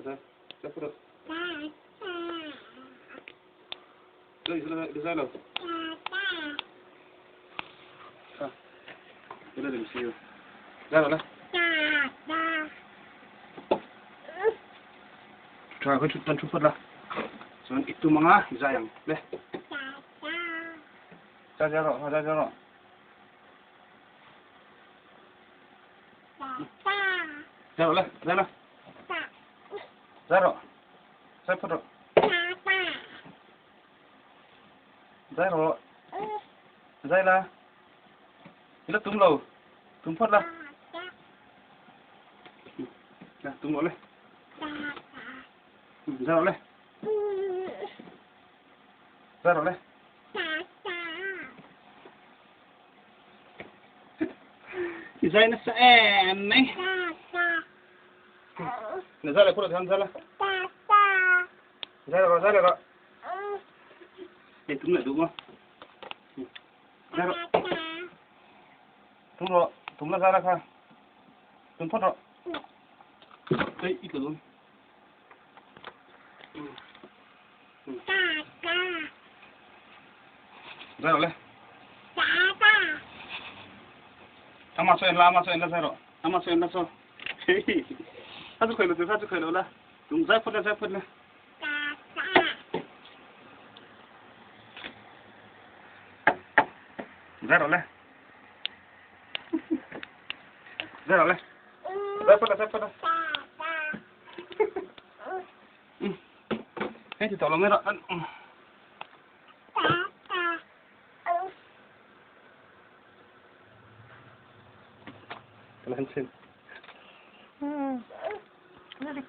Zai zai phawt rawh. Zai zai lo. Kha. Ila lim si. Zai rawh le. Tha kha thut tan thu phawt la. Chuan i tum anga i zai ang le. Zai zai rawh, zai zai rawh. Zai rawh le, zai la. Zai rawh. Zai phawt rawh. Zai rawh. Zai la. I la tum lo. Tum phawt la. La, tum rawh le. Zai rawh le. Zai rawh le. I zai nasa em mai. Na zai leh phawt rawh tikhan zai la. Zai rawh, zai leh rawh. Hei tum leh duh maw? Zai rawh. Tum rawh, tum la zai la kha. Tum phawt rawh. Hei i tla dawn. Zai rawh le. Ama saw en la, ama saw en la zai rawh. Ama saw en la saw. Kha chu khawih lo tur kha chu khawih lo la. Tum zai phawt la, zai phawt la. Zai rawh le. Zai rawh le. Zai phawt la, zai phawt la. Hei ti tawh lo mai rawh. Ka la han chhin. Record.